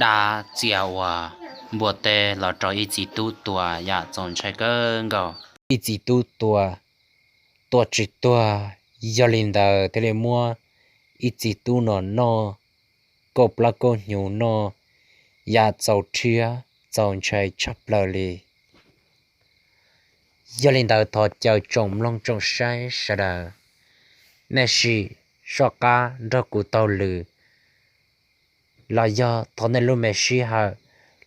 dab txias uas npua teb los raug ib txiv tub tua yam txaus ntshai kawg nkaus. Ib txiv tub tua, tua tsis tuag, yog li ntawd thiaj li muab ib txiv tub no noj, kauj plab kauj hnyuv noj yam txaus rhiab txaus ntshai tshaj plaws li. Yog li ntawd thov caw tsoom mloog tsoom saib sawv daws, nej sim soj qab nrog kuv taug lw, los yog thov nej lub me sij hawm,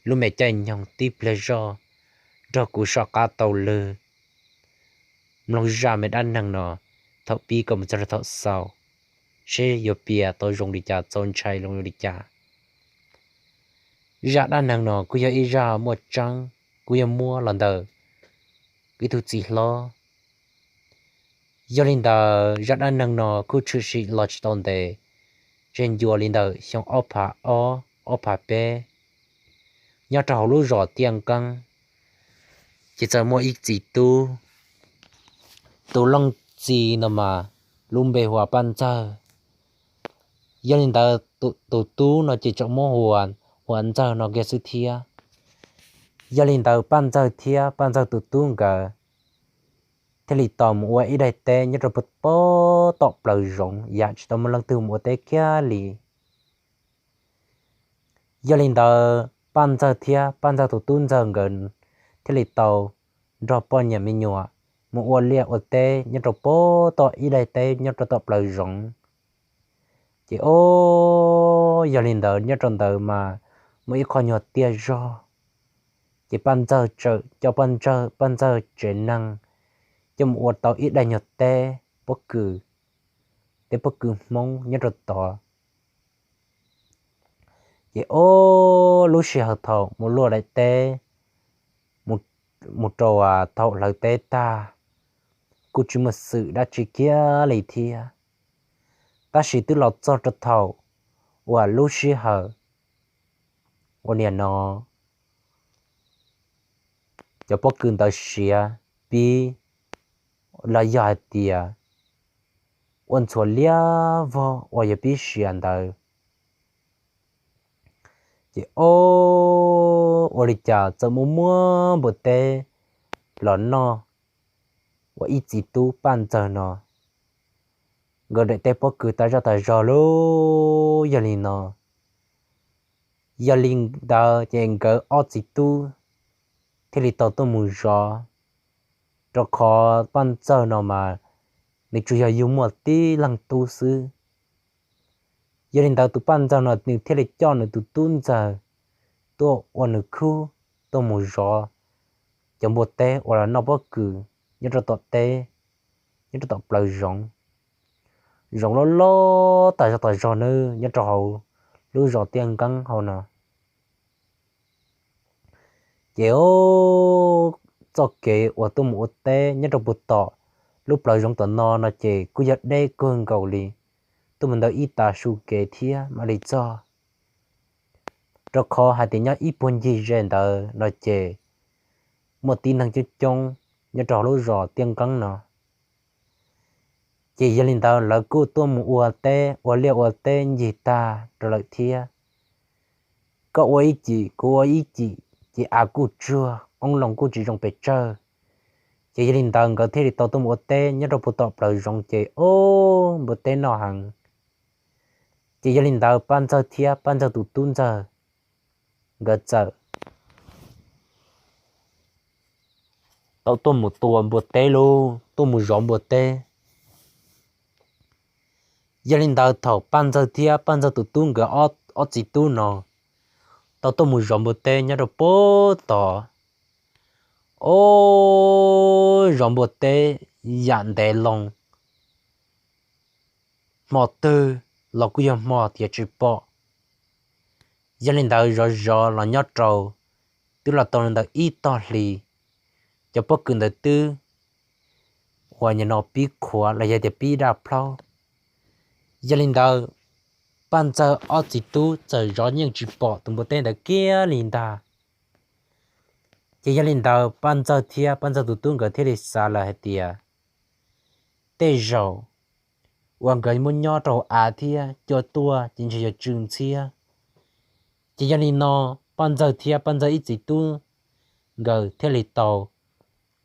lub me caij nyoog tib pliag zog nrog kuv soj qab taug lw mloog zaj me dab neeg no thaum pib kom mus txog rau thaum xaus, seb yuav piav tau zoo li cas, txaus ntshai zoo li cas. Zaj dab neeg no kuj yog ib zaj muaj tseeb, kuj yog muab los ntawm ib tug txiv hlob. Yog li ntawd zaj dab neeg no kuj tshwm sim los tsis tau ntev, tseem ncua li ntawm xyoo ob phav ob, ob phav peb, nyob rau hauv lub zos Tiaj Nkeeb, ces txawm muaj ib txiv tub. Tus leej txiv no mas lub npe hu ua Paj Ntxawg. Yog li ntawd tus tub no ces tseem muab hu ua Ntxawg no kiag xwb thiab. Yog li ntawd Paj Ntxawg thiab Paj Ntxawg tus tub nkawd thiaj li tau mus ua ib daim teb nyob rau pem tom plaws zoov yam tsis tau muaj leej twg mus ua teb kiag li. Yog li ntawd Paj Ntxawg thiab Paj Ntxawg tus tub Ntxawg nkawd thiaj li tau nrog poj niam me nyuam mus ua liaj ua teb nyob rau pem tom ib daim teb nyob rau tom plaws zoov. Ces o, yog li ntawd nyob rau ntawd mas muaj ib qho nyuag tiaj zog, ces Paj Ntxawg txawm coj Paj Ntxawg, Paj Ntxawg tsev neeg coj mus ua tau ib daim nyuag teb pob kws, teb pob kws Hmoob nyob rau tod. Ces o, lub sij hawm thaum mus luaj daim teb mus rau thaum hlawv teb tag, kuj tsis muaj xwm dab tsi kiag li thiab. Tab sis twb los txog rau thaum uas lub sij hawm uas niam no cov pob kws ntawd siav pib, los yog hais tias ua ntxhuav liab vog uas yog pib siav ntawd. Ces o, ua li cas txawm muaj muaj npua teb los noj ua ib txiv tub Paj Ntxawg no. Nkawd daim teb pob kws tas zoj tas zog lub, yog li no, yog li ntawd ces nkawd ob txiv tub thiaj li tau tuaj mus zov, rau qhov Paj Ntxawg no mas nws tsuas yog yug muaj tib leeg tub xwb. Yog li ntawd tus Paj Ntxawg no nws thiaj li coj nws tus tub ntxawg tuaj ua nws khub tuaj mus zov cov npua teb uas los noj pob kws nyob rau tom teb, nyob rau tom plaws zoov. Zoov loj loj tas zog tas zog nawb, nyob rau hauv lub zos Tiaj Nkeeb hauv no. Ces txoj kev uas tuaj mus ua teb nyob rau puag tom lub plaws zoov tom no no ces kuj yog deb kawg nkaus li, tuaj mus ntawm ib tag su kev thiab mam li txog, rau qhov hais tias nyob ib puag ncig ze ntawd no ces muaj tib neeg coob coob nyob rau hauv lub zos Tiaj Nkeeb no. Ces yog li ntawd lawv kuj tuaj mus ua teb ua liaj ua teb ncig tag rau lawm thiab. Koj ua ib cim kuv ua ib cim, ces av kuj tsuag qoob loo kuj tsis zoo pes tsawg. Ces yog li ntawd nkawd thiaj li tau tuaj mus ua teb nyob rau puag tom plaws zoov ces o, npua teb noj heev. Ces yog li ntawd Paj Ntxawg thiab Paj Ntxawg tus tub ntxawg nkawd txawm tau tuaj mus tua npua teb lauj, tuaj mus zov npua teb. Yog li ntawd thaum Paj Ntxawg thiab Paj Ntxawg tus tub nkawd ob txiv tub no tau tuaj mus zov npua teb nyob rau puag tod, o, zov npua teb yam ntev loo, hmo twg los kuj yog hmo tias tsis pom. Yog li ntawd zov zov los nyob rau twb los tau li ntawd ib tog hli, cov pob kws ntawd twb uas nim no pib qhuav los yog tias pib daj plaub. Yog li ntawd Paj Ntxawg ob txiv tub txawm zov yeej tsis pom tus npua teb ntawd kiag li ntag. Ces yog li ntawd Paj Ntxawg thiab Paj Ntxawg tus tub nkawd thiaj li xav lawm hais tias tej zaum uas nkawd muab nyob rau av thiab cua tuaj ces ntshe yuav tsw ntxhiab. Ces yog li no, Paj Ntxawg thiab Paj Ntxawg ib txiv tub nkawd thiaj li tau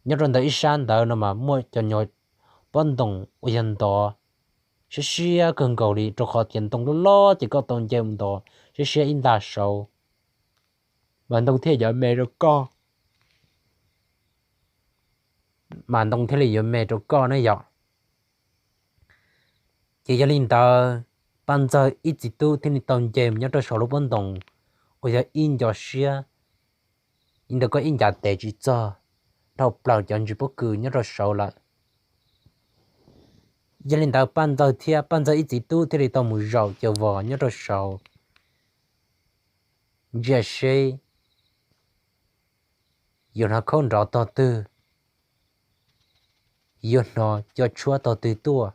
nyob rau ntawm ib sab ntawd no mas muaj cov nyuag pob ntoos uas yog ntov siab siab kawg nkaus li, rau qhov tias ntoo loj loj ces koj tau nce mus ntov siab siab ib nta saud mas ntoo thiaj yuav me rau koj, mas ntoo thiaj li yuav me rau koj ne yom. Ces yog li ntawd, Paj Ntxawg ib txiv tub thiaj li tau nce mus nyob rau saum lub pob ntoos uas yog ib nco siab, ib ntawd koj ib ncav tes tsis txog dhau plaws cov ntsis pob kws nyob rau saud lawm. Yog li ntawd Paj Ntxawg thiab Paj Ntxawg ib txiv tub thiaj li tau mus zaum cov vos nyob rau saud ntsia seb yuav hnov khaub nrov tog twg, yuav hnov cov tshuab tog twg tuaj,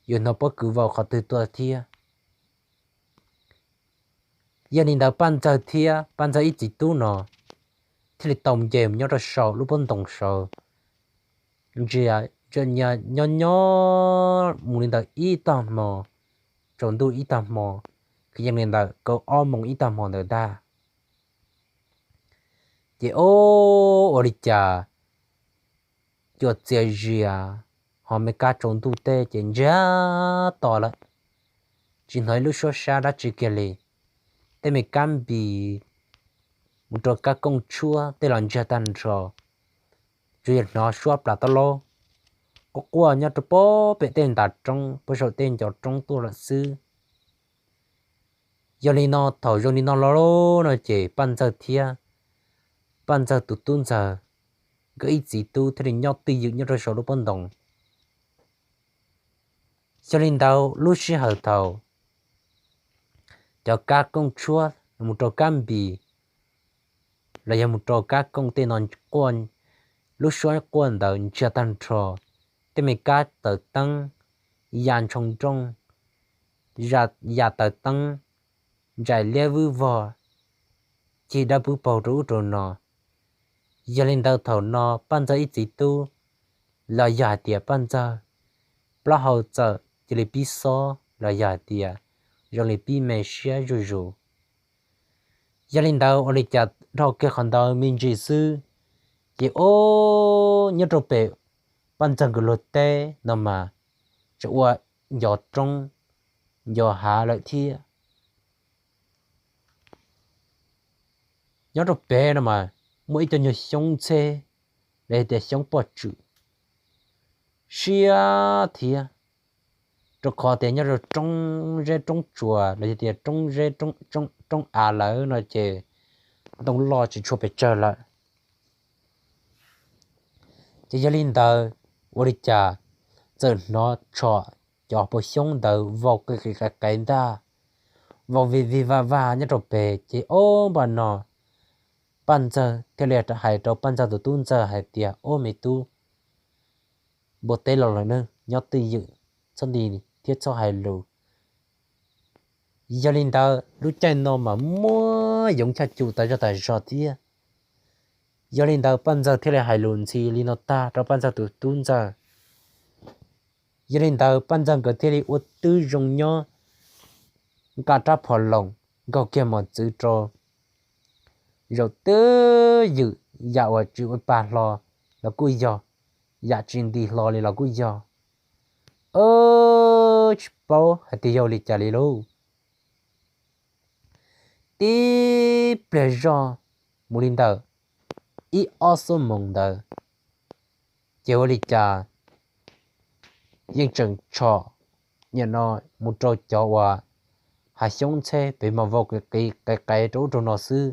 yuav hnov pob kws vau qhov twg tuaj thiab. Yog li ntawd Paj Ntxawg thiab Paj Ntxawg ib txiv tub no thiaj li tau nce mus nyob rau saum lub pob ntoos saud, ntsia nyob nyob mus li ntawm ib tag hmo, tsaus ntuj ib tag hmo, kwv yees li ntawm kaum ob moos ib tag hmo ntawd ntag. Ces ub, ua li cas cua txias zias, ho me kab tsaus ntuj tej ces ntsiag to lawm, tsis hnov ib lub suab sab dab tsi kiag li. Tej me kab npis mus rau kab kooj tshuab tej los ntsiag tag nrho, tsuas yog hnov suab plas tab laub quaj quaj nyob rau pem tej ntas roob puag saum tej ncov roob tuaj lawm xwb. Yog li no thaum zoo li no los no ces Paj Ntxawg thiab Paj Ntxawg tus tub ntxawg nkawd ib txiv tub thiaj li nyob twj ywm nyob rau saum lub pob ntoos. Yog li ntawd lub sij hawm thaum cov kab kooj tshuab mus rau kab npis los yog mus rau kab kooj tej no quaj, lub suab quaj ntawd ntsiag tag nrho, tej me kab taws teeb ya ntshoo nrooj, ya taws teeb ntsais liab vwb vog, cig dawb pwb paug rau ub rau no. Yog li ntawd thaum no Paj Ntxawg ib txiv tub los yog hais tias Paj Ntxawg plaub hau txawm cia li pib xob los yog hais tias zoo li pib me siab zuj zus. Yog li ntawd ua li cas dhau kiag qhov ntawd me ntsis xwb, ces ub, nyob rau pem Paj Ntxawg nkawd luag teb no mas tseem ua ncov roob ncov hav lawm thiab. Nyob rau pem no mas muaj ib co nyuag xyoob ntxheb los yog tias xyoob poj tswm siab thiab, rau qhov tias nyob rau roob zeb roob tsuas los yog tias roob zeb roob av lawm no ces ntoo loj tsis tshua pes tsawg lawm. Ces yog li ntawd, ua li cas txawm hnov tshom cov pua xyoob ntawd vau qis qis qais qais ntag, vau vij vij vaj vaj nyob rau pem. Ces ob npaj no Paj Ntxawg thiaj li hais rau Paj Ntxawg tus tub ntxawg hais tias, Ob me tub, npua teb los lawm ne, nyob twj ywm, txhob nti thiab txhob hais lus. Yog li ntawd lub caij no mas muaj yoov chaj cum tas zog tas zog thiab. Yog li ntawd Paj Ntxawg thiaj li hais lus ntxhi li no tag rau Paj Ntxawg tus tub ntxawg. Yog li ntawd Paj Ntxawg nkawd thiaj li ua tib zoo nyob nqa rab phom loos nkaug kiag mos txwv rau zaum twj ywm, yam uas tsis ua pa hlo los kuj yog, yam tsis nti hlo li los kuj yog. Tsis paub hais tias yog li cas li lauj. Tib pliag zog mus li ntawm ib ob xuab moos ntawd, ces ua li cas yeej tseem tshom nim no mus rau cov uas hav xyoob ntxheb pem mas vau qis qis qais qais rau ub rau no xwb,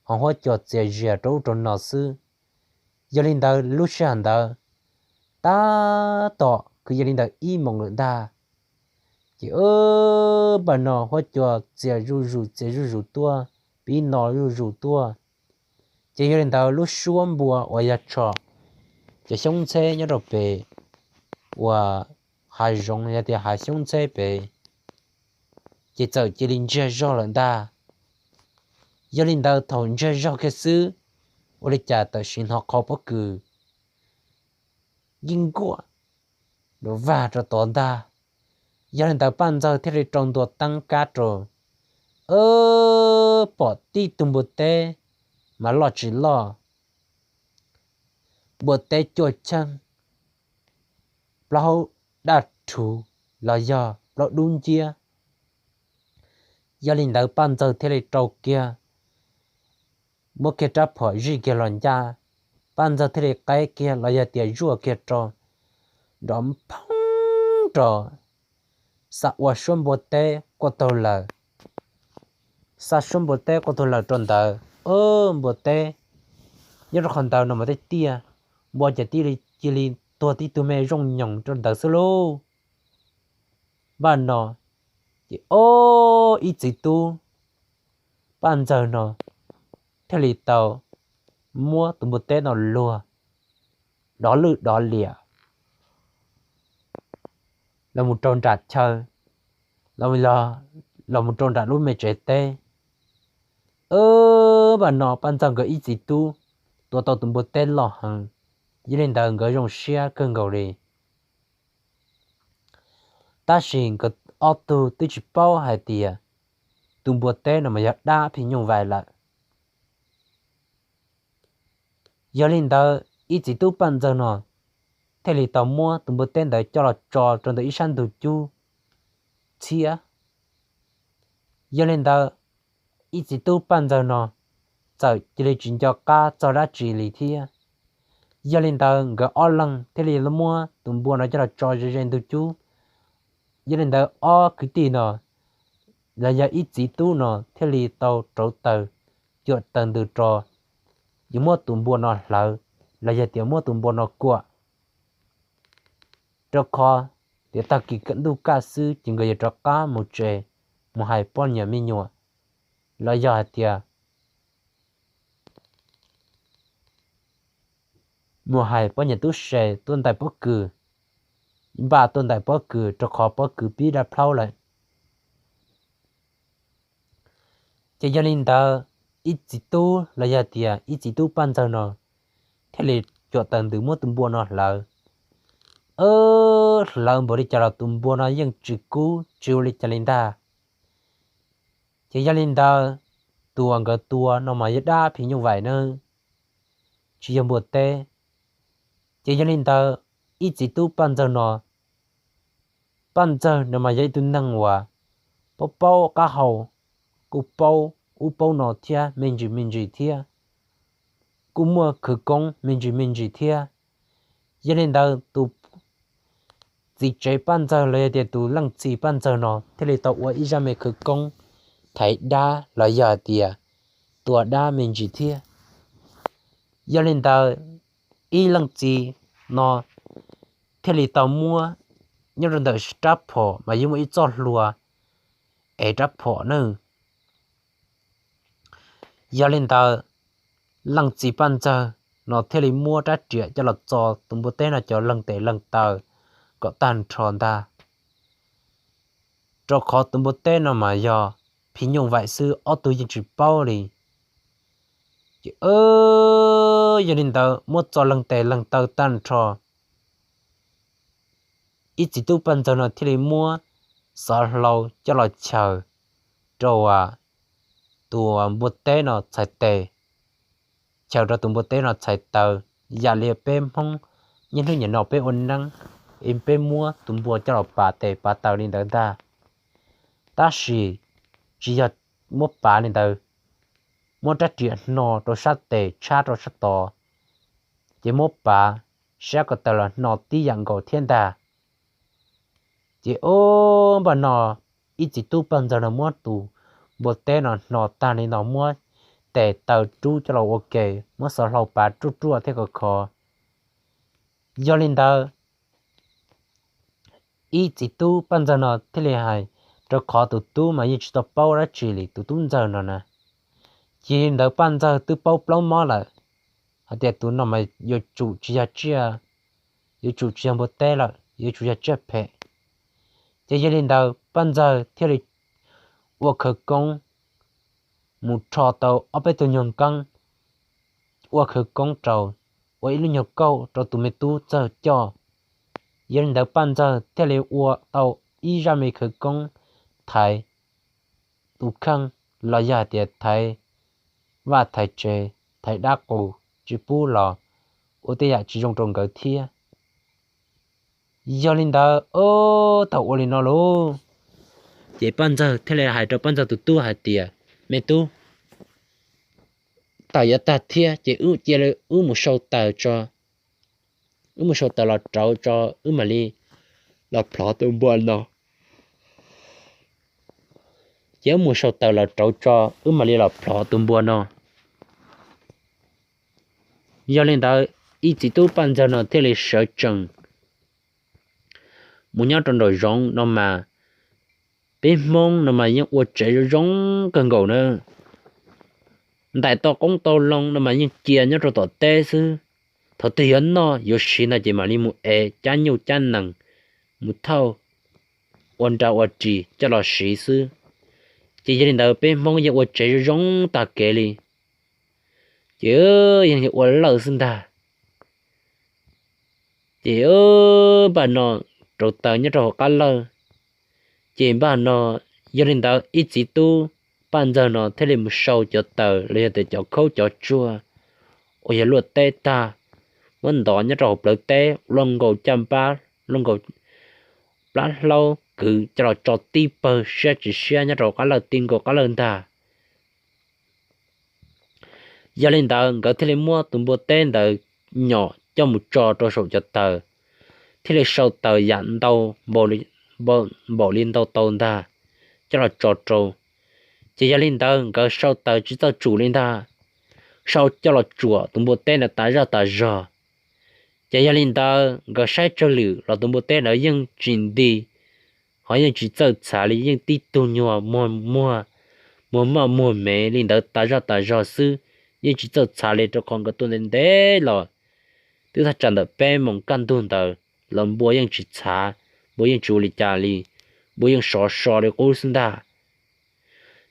ho huab cua txias zias rau ub rau no xwb. Yog li ntawd lub sij hawm ntawd tab tom kwv yees li ntawm ib moos lawm ntag. Ces ob npaj no huab cua txias zuj zus txias zuj zus tuaj, pib no zuj zus tuaj. Ces yog li ntawd lub suab npua uas yog tshom cov xyoob ntxheb nyob rau pem uas hav zoov yog tias hav xyoob ntxheb pem, ces txawm cia li ntsiag zog lawm ntag. Yog li ntawd thaum ntsiag zog kiag xwb, ua li cas tam sim hnov qhov pob kws yeej nkuaj nrov vag rau tod ntag. Yog li ntawd Paj Ntxawg thiaj li rau ntua teeb kab rau, pom tib tug npua teb mas loj tsis loj, npua teb cuaj cheej, plaub hau daj rhuv los yog plaub dub nciab. Yog li ntawd Paj Ntxawg thiaj li rau kiag, muab kiag rab phom zij kiag los ncaj. Paj Ntxawg thiaj li qaib kiag los yog tias zuaj kiag rau, nrov phoob rau, xa ua suab npua teb quaj taug lawm. Xa suab npua teb quaj taug lawm rau ntawd, npua teb nyob rau qhov ntawd no mas tej tiaj, npua ces cia li tuag tib tug me zooj nyoos rau ntawd xwb lauj. Npaj no ces ob ib txiv tub Paj Ntxawg no thiaj li tau muab tus npua teb no luag dov lwj dov liam los mus rau nram chaw, los mus rau nram lub me tsev teb. Npaj no Paj Ntxawg nkawd ib txiv tub tua tau tus npua teb loj heev, yog li ntawd nkawd zoo siab kawg nkaus li. Tab sis nkawd ob tug twb tsis paub hais tias tus npua teb no mas yog dab phim nyuj vais lawm. Yog li ntawd ib txiv tub Paj Ntxawg no thiaj li tau muab tus npua teb ntawd coj los tso rau ntawm ib sab ntug cub txhiab. Yog li ntawd ib txiv tub Paj Ntxawg no txawm cia li tsis nco qab txog dab tsi li thiab. Yog li ntawd nkawd ob leeg thiaj li muab tus npua no coj los tso ze ze ntug cub. Yog li ntawd ob kwv tij no los yog ib txiv tub no thiaj li tau rauv taws cuam taws ntws rau, yuav muab tus npua no hlawv los yog tias muab tus npua no kuam, rau qhov tias tag kis ntuj kaj xwb ces nkawd yuav rov qab mus tsev, mus hais poj niam me nyuam, los yog hais tias mus hais poj niam tub se tuaj ntais pob kws, npaj tuaj ntais pob kws rau qhov pob kws pib daj plhaub lawm. Ces yog li ntawd ib txiv tub los yog tias ib txiv tub Paj Ntxawg no thiaj li cuam taws ntws muab tus npua no hlawv. Hlawv npaum li cas los tus npua no yeej tsis kub tsis ua li cas li ntag. Ces yog li ntawd tus uas nkawd tua no mas yog dab phim nyuj vais nawb, tsis yog npua teb. Ces yog li ntawd ib txiv tub Paj Ntxawg no, Paj Ntxawg no mas yog ib tug neeg uas paub paub qab hau, kuj paub ub paub no thiab me ntsis me ntsis thiab, kuj muaj khawv koob me ntsis me ntsis thiab. Yog li ntawd tus txiv tsev Paj Ntxawg los yog tias tus leej txiv Paj Ntxawg no thiaj li tau ua ib zaj me khawv koob thaiv dab los yog hais tias tua dab me ntsis thiab. Yog li ntawd ib leej txiv no thiaj li tau muab nyob rau ntawm rab phom mas yeej muaj ib txoj hlua ev rab phom nawb. Yog li ntawd leej txiv Paj Ntxawg no thiaj li muab rab riam coj los txo tus npua teb no cov leeg tes leeg taw kom tag nrho ntag, rau qhov tus npua teb no mas yog phim nyuj vais xwb ob tug yeej tsis paub li. Ces yog li ntawd muab txo leeg tes leeg taw tag nrho, ib txiv tub Paj Ntxawg no thiaj li muab xov hlau coj los chaws rau tus npua teb no txhais tes, chaws rau tus npua teb no txhais taw, yam li peb Hmoob niaj hnub nim no peb ua neeb, peb muab tus npua coj los pav tes pav taw li ntawd ntag. Tab sis tsis yog muab pav li ntawd, muab rab riam hno rau sab tes tshab rau sab tod, ces muab pav sab ko taw los hno tib yam nkaus thiab ntag. Ces ub npaj no ib txiv tub Paj Ntxawg no muab tus npua teb no hno tag li no muab tes taw rub coj los ua ke, muab xov hlau pav ruaj ruaj thiab khov khov. Yog li ntawd ib txiv tub Paj Ntxawg no thiaj li hais, rau qhov tus tub mas yeej tsis tau paub dab tsi li tus tub ntxawg no na. Ces li ntawd Paj Ntxawg twb paub plaub mob lawm, hais tias tus no mas yuav tsum tsis yog tsiaj, yuav tsum tsis yog npua teb lawm, yuav tsum yog tsiaj phem. Ces yog li ntawd Paj Ntxawg thiaj li ua khawv koob mus rho tau ob peb tug nyuag keeb, ua khawv koob rau, ua ib lub nyuag kauj rau tus me tub ntxawg coj. Yog li ntawd Paj Ntxawg thiaj li ua tau ib zaj me khawv koob thaiv tus kheej los yog hais tias thaiv vaj thaiv tsev, thaiv dab qus tsis pub los ua tej yam tsis zoo rau nkawd thiab. Yog li ntawd, thaum ua li no lauj, ces Paj Ntxawg thiaj li hais rau Paj Ntxawg tus tub hais tias, Me tub, tawm yuav tag thiab ces wb cia li wb mus sau taws tso, wb mus sau taws los rauv tso, wb mam li los plhov tus npua no. Ces wb mus sau taws los rauv tso, wb mam li los plhov tus npua no. Yog li ntawd, ib txiv tub Paj Ntxawg no thiaj li sawv tsees mus nyob rau nraum zoov no mas, peb Hmoob no mas yeej ua tsev zoo zoo kawg nkaus na. Ntais tau qoob tau loo no mas yeej cia nyob rau tom teb xwb. Thaum twg yuav noj yuav siv ntawd ces mam li mus ev cab nyuj cab nees mus thauj ua nra ua ris coj los siv xwb. Ces yog li ntawd peb Hmoob yeej ua tsev zoo zoo tag kev li, ces yeej ua lawj xwb ntag. Ces npaj no rauv taws nyob rau hauv qab lawj. Ces npaj no, yog li ntawd ib txiv tub Paj Ntxawg no thiaj li mus sau cov taws los yog tias cov khaub cov tsuag uas yog luaj teb tag, muab ntov nyob rau hauv plawv teb, luaj nkaus caj npab, luaj nkaus plab hlaub kwv coj los tso tib pawg siab tsis siab nyob rau qab lawj, tib nkaus qab lawj ntag. Yog li ntawd nkawd thiaj li muab tus npua teb ntawd nyom coj mus tso rau saum cov taws, thiaj li sau taws yam ntau npaum li ntau tau ntag, coj los tso rau. Ces yog li ntawd nkawd sau taws tsis txawj tsum li ntag, sau coj los tsuam tus npua teb ntawd tas zoj tas zog. Ces yog li ntawd nkawd saib tsawg lwm los tus npua teb ntawd yeej tsis nti, ho yeej tsis txawj txhav li, yeej tib tug nyuag muag muag, muag moj muag mev li ntawd tas zoj tas zog xwb, yeej tsis txawj txhav li, rau qhov nkawd tuaj ntev ntev los twb thaj tsam ntawm peb moos kaj ntug ntawd los npua yeej tsis txhav, npua yeej tsis ua li cas li, npua yeej sov so li qub xwb ntag.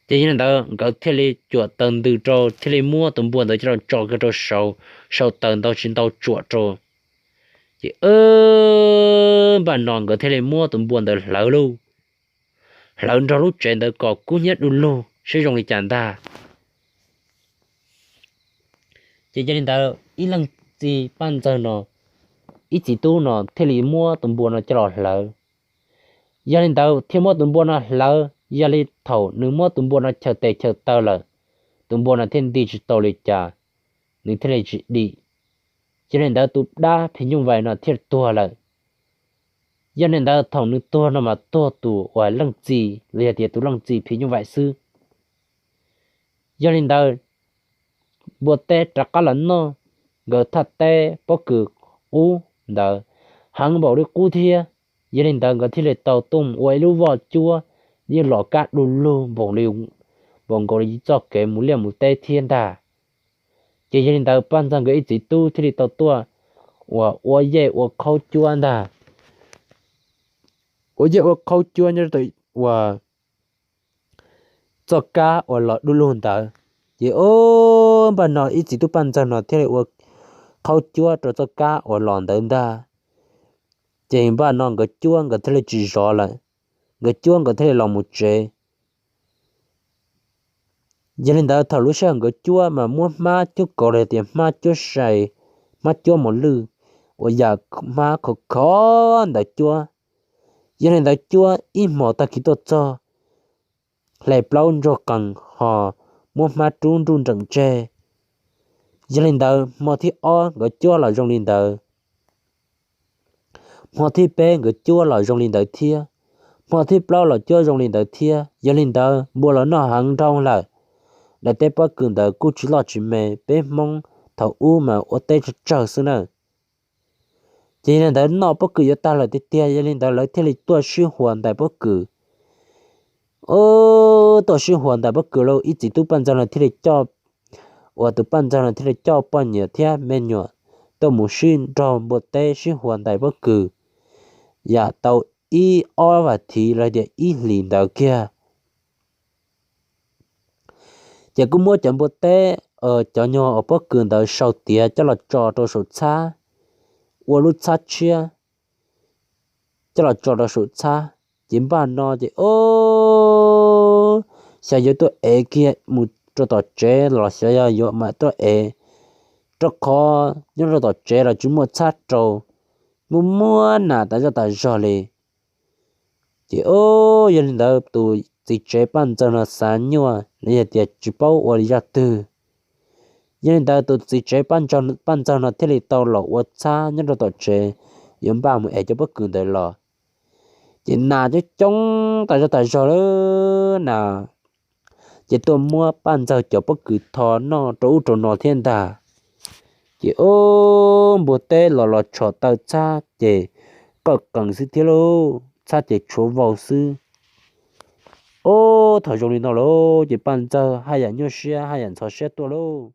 Ces yog li ntawd nkawd thiaj li cuam taws ntws rau, thiaj li muab tus npua ntawd coj los tso kiag rau saud, sau taws ntau tsis ntau tsuam rau. Ces npaj no nkawd thiaj li muab tus npua ntawd hlawv lauj, hlawv nrog lub tsev ntawd kom kub hnyiab du lug seb zoo li cas ntag. Ces yog li ntawd ib leej txiv Paj Ntxawg no, ib txiv tub no thiaj li muab tus npua no coj los hlawv. Yog li ntawd thiaj muab tus npua no hlawv, yog li thaum nws muab tus npua no chaws tes chaws taw lawm, tus npua no thiaj nti tsis tau li cas, nws thiaj li tsis dim. Yog li ntawd tus dab phim nyuj vais no thiaj tuag lawm. Yog li ntawd thaum nws tuag no mas tuag tus uas leej txiv los yog tias tus leej txiv phim nyuj vais xwb. Yog li ntawd npua teb rov qab los noj nkawd thaj teb pob kws qub ntawd heev npaum li qub thiab. Yog li ntawd nkawd thiaj li tau tuaj mus ua ib lub voj cuab, yeej los kab du lug npaum nkaus li txoj kev mus liaj mus teb thiab ntag. Ces yog li ntawd Paj Ntxawg nkawd ib txiv tub thiaj li tau tuaj uas ua yej ua qhaub cuab ntag. Ua yej ua qhaub cuab nyob rau uas txoj kab uas los du lug ntawd. Ces o, npaj no ib txiv tub Paj Ntxawg no thiaj li ua qhaub cuab rau txoj kab uas los ntawd ntag. Ces npaj no nkawd cuab nkawd thiaj li tsis zov lawm, nkawd cuab nkawd thiaj li los mus tsev. Yog li ntawd thaum lub sij hawm nkawd cuab mas muab hmab cuab kauv los tias hmab cuab sai, hmab cuab mos lwj, uas yam hmab khov khov ntawd cuab. Yog li ntawd cuab ib hmos tag kis tuaj txog, hle plaub ntsuag qees ho muab hmab rub nruj nreem tseg. Yog li ntawd hmo thib ob nkawd cuab los zoo li ntawd, hmo thib peb nkawd cuab los zoo li ntawd thiab, hmo thib plaub los cuab zoo li ntawd thiab. Yog li ntawd npua los noj heev nroo lawm. Daim teb pob kws ntawd kuj tsis loj tsis me, peb Hmoob thaum ub mas ua teb tsawg tsawg xwb na. Ces yog li ntawd noj pob kws yuav tag lawm tiag tiag, yog li ntawd lawv thiaj li tuaj sib huas ntais pob kws. Tuaj sib huas ntais pob kws lauj, ib txiv tub Paj Ntxawg no thiaj li coj, uas tus Paj Ntxawg no thiaj li coj poj niam thiab me nyuam tuaj mus sib nrog npua teb sib huas ntais pob kws, yam tau ib ob vas thiv los tias ib hlis ntawd kiag. Ces kuj muab cov npua teb, cov nyuag uas pob kws ntawd sau tiav coj los tso rau saum txhab, ua lub txhab tshiab coj los tso rau saum txhab. Ces npaj no ces o, xyov yuav tuaj ev kiag mus rau tom tsev los xyov yog yuav mam tuaj ev, rau qhov nyob rau tom tsev los tsis muaj txhab rau, muaj muab nas tas zoj tas zog li. Ces o, yog li ntawd tus txiv tsev Paj Ntxawg no xav nyuaj los yog tias tsis paub ua li zaj twg. Yog li ntawd tus txiv tsev Paj Ntxawg no thiaj li tau los ua txhab nyob rau tom tsev, yuav npaj mus ev cov pob kws ntawd los. Ces nas coob coob tas zog tas zog lawm na, ces tuaj muab Paj Ntxawg cov pob kws tho noj rau ub rau no thiab ntag. Ces o, npua teb los los tshom taw txhab ces qawj qees xwb thiab lauj, txhab ces tshuav vau xwb. O, thaum zoo li no lauj ces Paj Ntxawg haj yam nyuaj siab haj yam ntxhov siab tuaj lauj.